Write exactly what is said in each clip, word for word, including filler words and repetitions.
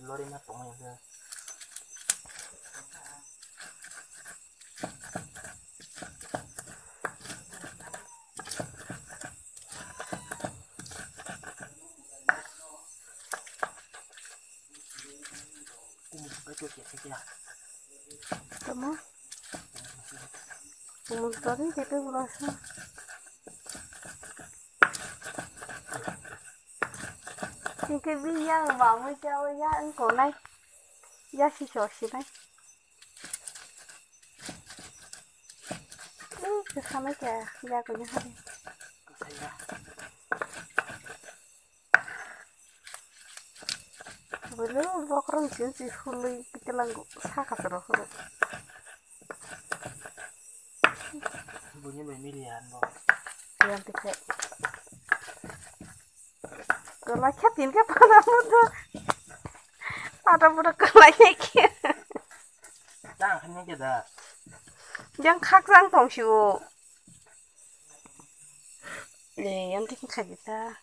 Lori ma tongmani hwnkhe. Tamo? Kumun tadi kita berasa. Hingke bini yang bamui khe o yang wngkha nai. Ya si so si nai. Ih, kwsa nai khe ya kanya hari. Bulu bokrok chini chini hului kitelang saka soro hulu. Buini bai mili han bo. Yang tikhe. Kwlai khe tin khe pada mudo. Pada mudo kwlai khe. Tang khan khe da. Yang khak jang tong si o. Ni yang tik kha kita.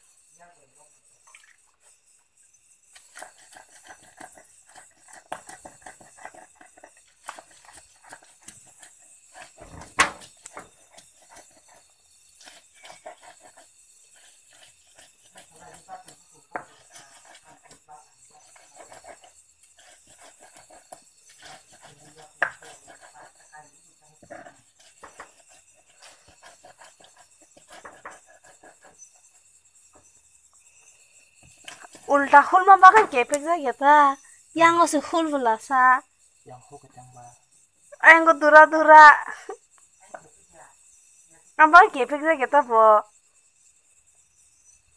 Ulta hulma bagwi kepek jak ya ta. Yang o se hul bwla sa. Yang ho khe tang ba. Ayang go dura dura. Ang bagwi kepek jak ya ta bo.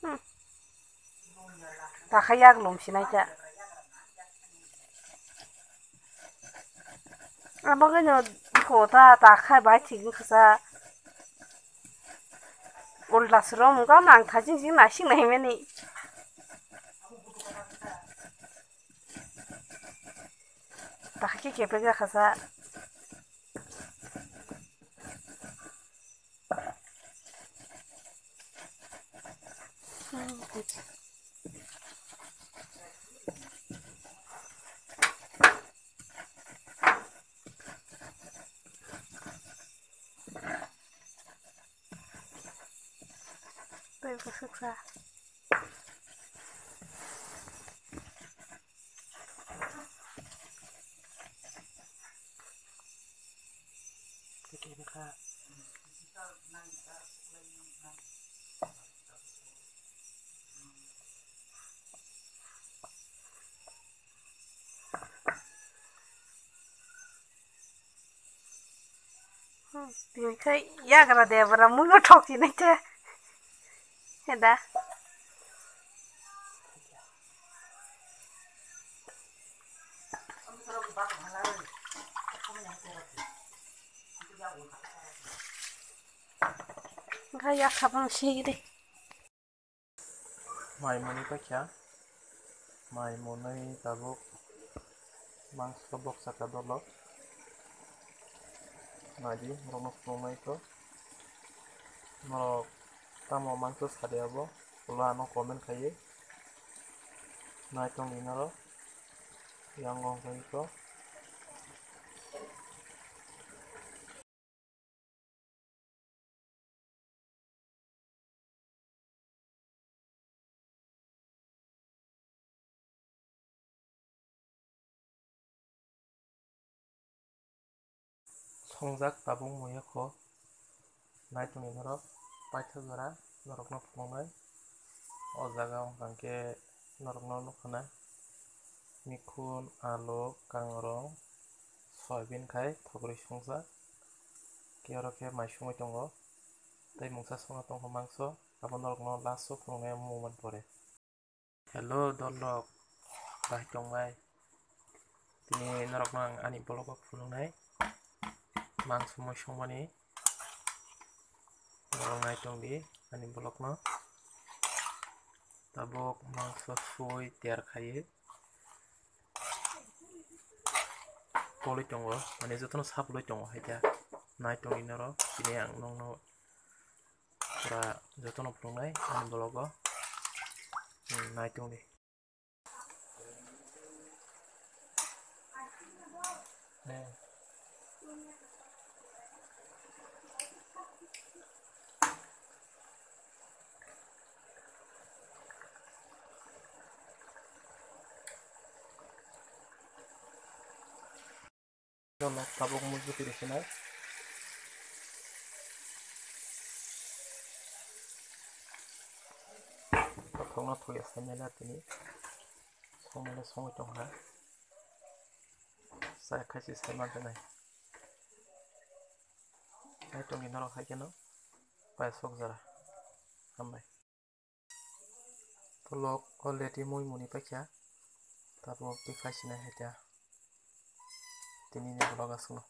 Hmm. Ta kha yak lum sinai ta. Abo khe no kota ta khai bai thik wngkha sa. Ulta suro mungkha nang thajing jing naising naimani. Ta khe kepek jakha sa. Tei bwswk sa. Hmm, tini khai yagra de bara muibo thok chinai te. Heda. Khai yak khabang sigi de. Mai mwnwi paikha, mai mwnwi tabuk mangso boksa ka dolo. Naidi, norokno phunuknai kho. Norok tamo mangso sadi abo, ulo ano comment khaiwi. Naitongdi norok, yang wng kha kho. Songjak tabuk muya kho. Naitongdi norok paithago jora norokno phunuknai. O jaga wngkha khe norokno nukha na mikhun, alu, kangrong, soyabin khai thogri songjak. Khe oro khe mai songwi tongo. Tei mungsa songna tongkha mangso. Abo norokno last o phunuknai mungmani pore. Hello dolrok, bahai tongbai? Tini norokno ang ani vlog o phunuknai. Mangso mui songmani. Norok naitongdi ani vlog no. Tabuk mangso sui tiyar khaiwi polwi tongo, mane jotono sapulwi tongo hai khe. Naitongdi norok, tini ang nokno pura jotono phunuknai ani vlog o. Hmm, naitongdi. Jono tabuk mui bwtwi rwkhinai. Kothokno thwi asai mela tini. Songmani songwi tongkha. Chai khaisi sai manjanai. Chai tongwi norok hai kheno paisok jora. Hambai. Tolok already mui muni paikha. Tabuk tikhlai sinai hai ta. Tini ni vlog aswkno.